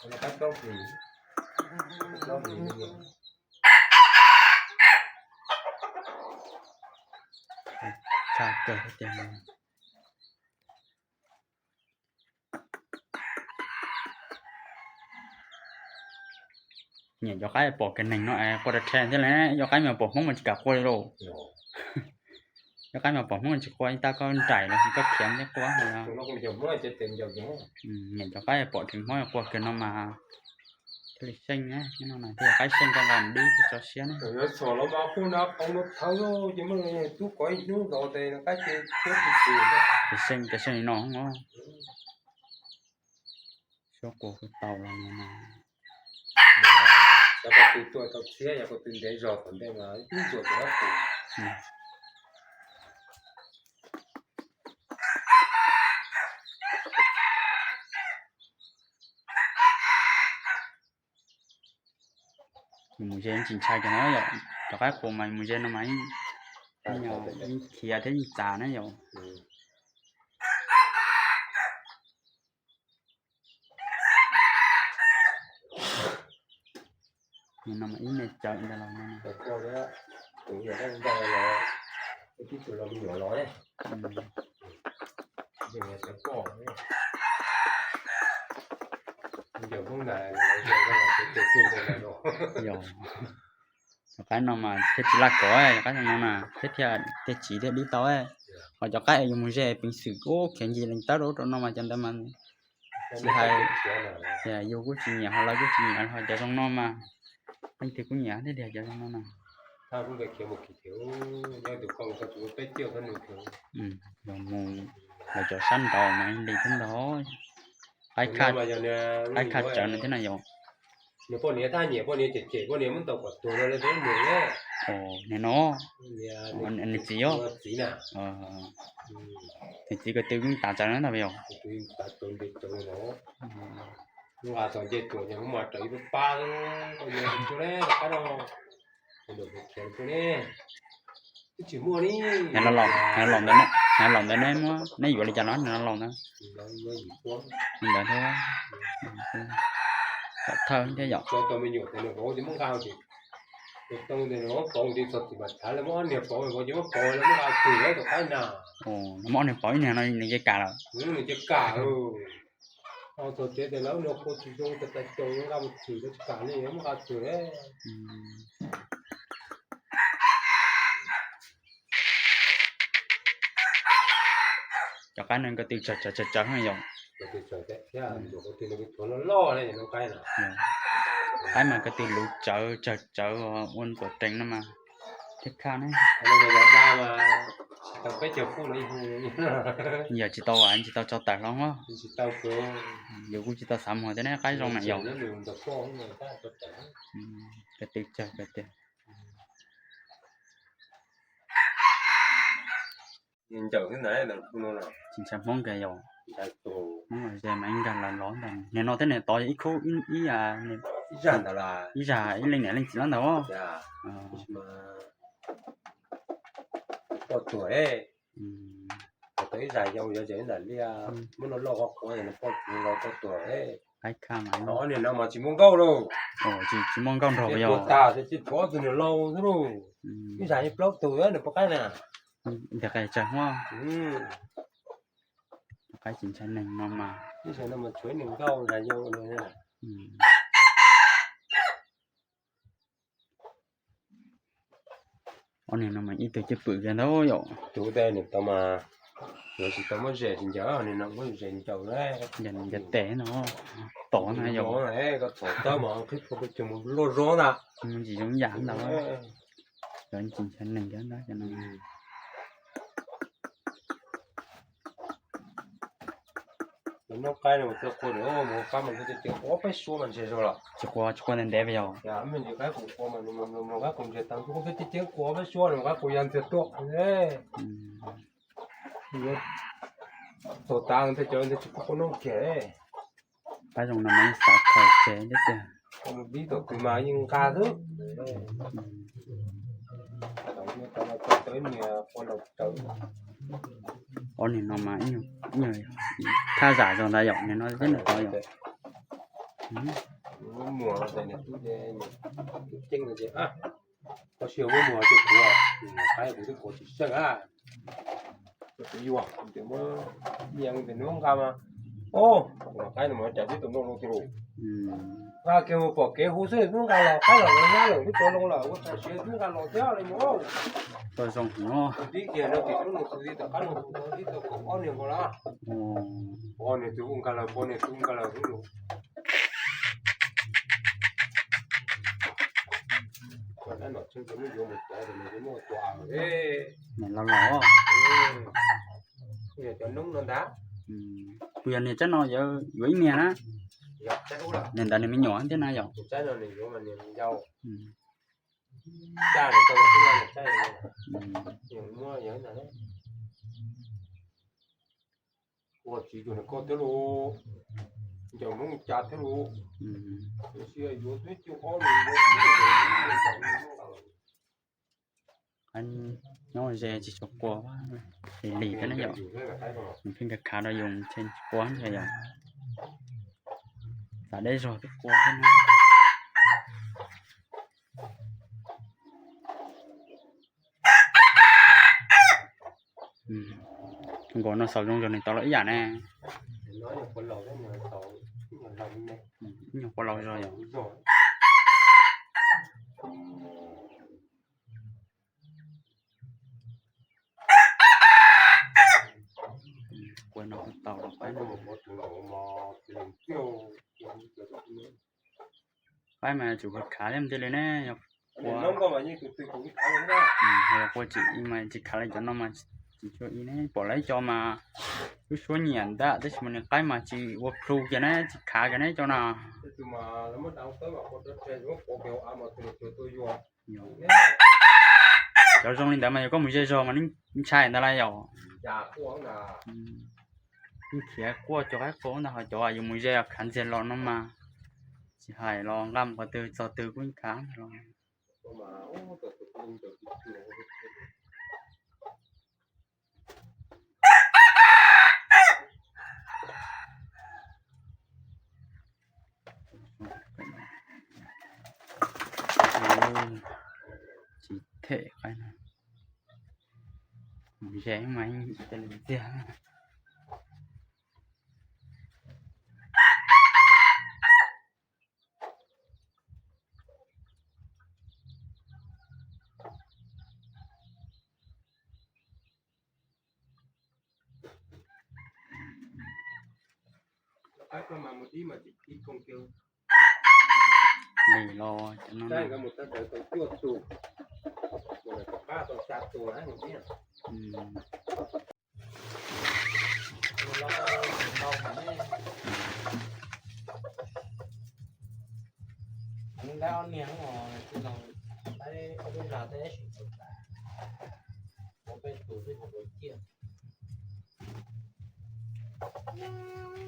Tshaj kawg tiag. Nyiam cov qaib pom kiag neeg no es qua rau rhe thiab li, cov qaib mas pom Hmoob mas tsis kam qua li lauj. Cov qaib mas pom Hmoob tsis qua, ib tab koj nraim los sis koj khiav thiab qua. Nyiam cov qaib pom dheev Hmoob qua kiag no mas thiaj li seej na, no thiaj yog qaib seej koj nqa mus dib thiab tso siab na. Ces seej, ces seej li no. Suab qua kuj tau los no. Xyov koj twb tuaj tau thiab, yog koj twb ntev zog tom ntej mas ib ntsuas tsis hab pum. Yus mus ze tsis ntshai kiag no yom, cov qaib qua mas yus mus ze no mas yeej khiav thiab yeej txav na yom. No mas ib me cawv ntawd los no. Yog, cov qaib no mas thiaj tsis laj kov, cov qaib no mas thiaj thiaj tiag tsiv thiaj dib tau. Ho cov qaib yus mus ze peev xwm ub khiav ncig leej tawb rau ub rau no mas cov ntawd mas tsis hais, yus kuj tsis nyiam ho lawv kuj tsis nyiam, ho cov zoo no mas leej twg kuj nyiam thiab tiag cov zoo no na. Yog mus lawv cov sab nraud mas li thiab ntag, qaib khaj tsawv no thiab na yom. Nws poj niam tab nyiam poj niam cem cem poj niam muab ntaus kom tuag no li peb mus ne. Nim no nws txiv os. Nws txiv ko tw yeej tav tsawv na ntag yom. Nqa txog nce tuam ces muab mas raws ib pab pab, twb tsis muaj li. Hnav laus ntawd, hnav laus ntawd neb muab, neb yuav li cas los hnav laus ntawd? Li ntawd thiab. Thawj thiab yom. Muab ob niag pov ua nyias no nws cia kam lawm. Nws cia kam lawm. Txog tsev tias lawv no kua tsis zoo, tais caus nqa mus thwm tsis kam li, muab nqa thwm. Cov qaib no ko tw tsawg tsawg tsawg tsawg yom. Qaib mas ko tw luv tsawv tsawg tsawv ua ntuam rees no mas thiaj khaj ne. Yog tsis tau, tsis tau tso tawm hlo os. Yus kuj tsis tau xav muag thiab ne, qaib zoo na yom. Ko tw tsawg ko tw. Tsis ntshai Hmoob kiag yom. Hmoob los ze mas ib nkag los los ntag. Niag no thiab niag tod ib khub ib, ib zag ib leej niam leej txiv lawm ntag. Poj tuag, tau ib zag yau yov ze ntawm liaj muab no loj qhuav qhuav, poj tuag los poj tuag. Qaib khaj mas ob niag no mas tsis muaj nkauj lauj. Tsis muaj nkauj nrog yog tag tsis tshuav tus niag laus xwb lauj. Ib zag yeej plaub tug nws poj qaib na. Ntawm qe tsawg huab. Qaib tsis ntshai neeg no mas. Ib zag no mas tshuav ib niag nkauj zag yau no. Ob niag no mas ib tug cwj pwm kiag ntag yom. Tus tes nws tau mas, yuav tsis tau muab zes tsis ncaws, niag no muab zes ncaws na. Ncaws tes no, tom na yom. Koj tom tawb mas qhib pua peb cov mus luaj zog ntag. Mus ntsis zoo yam ntag. Cov tsis ntshai neeg cov ntawd. Noj qaib no mus txog qhua, mus qab mas ntshe ces qua peb suab mas ntshe zog lawm. Tsis qua, tsis qua ntev ntev yog. Qaib qus qua mas, qaib qus ntshe tau, ces ces qua peb suab no, qaib qus ya ntxiag tuaj. Txog tav nthe cov nthe tsis qua noj kiag. Qaib zoo no mas yeej xav khaws tseg thiab tiag. Dib tom kws mas yeej nqa xwb. Ob niag no mas ib nyuag thaj zam zog ntag yom, niag no thiab niag tod yom. Muaj muag ces nws twb ceeb no ces, koj sim muab muag rau kuv, qaib kuv twb kov tsis seej a. Kuv yuav ces muab, yeej ces nws muab nqa mas, o, tus qaib no mas cas tib tug noj loo tiag lauj. Nqa kiag mus pom kev hu xwb twb nqa los, qaib los lawv nyab lawm twb tso loo lawm, ua tag siav twb nqa los thiab li mus. Tau zoo no. Tib kiag no tim lub no tus tib tom qab no tus tib tau kaum ob niag nkaus lawm. Pov niag tus nqa lawm, pov niag tus nqa lawm xwb. Nws los los, cov noob no ntag. Kuv yog niag tsaib no yuav ib niag na. Niag ntawd nws me nyuam thiab na yom. Ua tsis cuag nws koj thiab lauj, ncaws Hmoob cas thiab lauj. Ua si yuav twb cuaj ob nws. Nyob ze tsis tshua qua, lim lim thiab na yom. Nws pheej khav khav rau yus ntshe tsis qua ntag yom. Tam deb zog twb qua thiab na. Nkaus no xaus zoo zog nws tau los ib yam ne. Ib nyuag qua laus zog yom. Qua no tau los qaib no. Qaib mas tsum khav thiab thiaj li ne, yog qua, yog qua tsis i mas tsis khav li cov no mas tsis tshua i ne, pom lawv ib co mas lub suab nyiam ntag tab sis mas nws qaib mas tsis ua plhu kiag ne, tsis khav kiag ne cov no. Cov zoo li ntawd mas yog koj mus ze zog mas ntshai ntag lauj yom. Yeej khiav quaj cov qaib qua ntag, ho cov yus mus ze khav ntxiag los no mas tsis hais los nqa mus qhov twg txog twg kuj yeej khav ntag los. Tsis them qaib no, mus ze mas yeej cia li ntxiag. Lim los cov no na.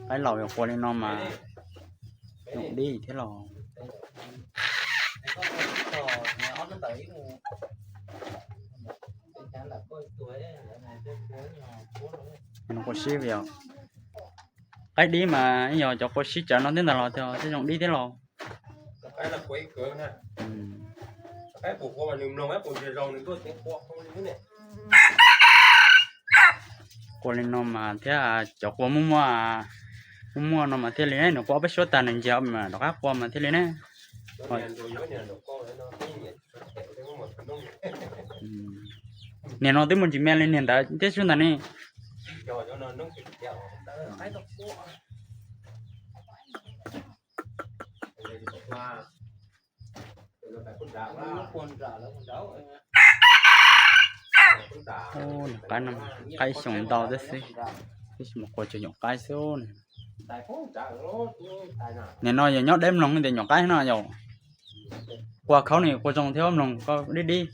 Qaib laus yog qua li no mas zoo dib thiab los. Nws qua sib vim qaib dib mas yog cov qua sib tsawv no thiab ntag los thiaj zoo dib thiab los. Qua li no mas thiab cov qua muaj muaj, muaj muaj no mas thiaj li ne, nws qua ob peb suab tag nws ntsiag mas rov qab qua mas thiaj li ne. Niag no twb muaj ntsis me li niag ntawd thiab xwb ntag ne. Qaib no qaib xyoo ntau thiab xwb, tab sis mas qua tsuas nyuam qaib xwb ne. Niag no yog nyob deb mloog tias nyuam qaib no yom. Qua khaub ni qua zoo thiab mloog koj dib dib.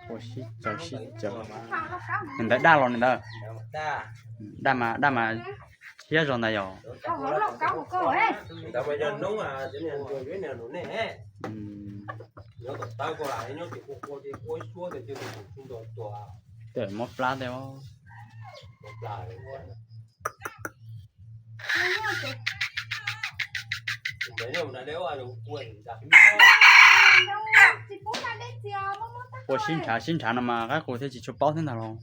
Ua sib tsaws sib tsaws. Nws ntawd daj los nws ntawd. Daj mas, daj mas thiab zog ntag yog. Mob plab tej. Ua sib nrhav sib nrhav no mas qaib qus thiaj tsis tshua paub thiab ntag los.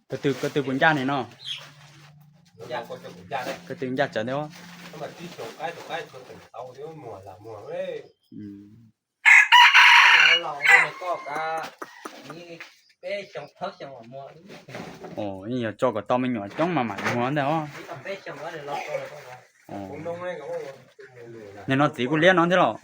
Ko tw, ko tw puas ncaj ne no? Ko tw ncaj tsawv thiab. Yeej yog tso kom tau me nyuam coob mas mam muag ntag os. Nim no txiv kuj liab no thiab los?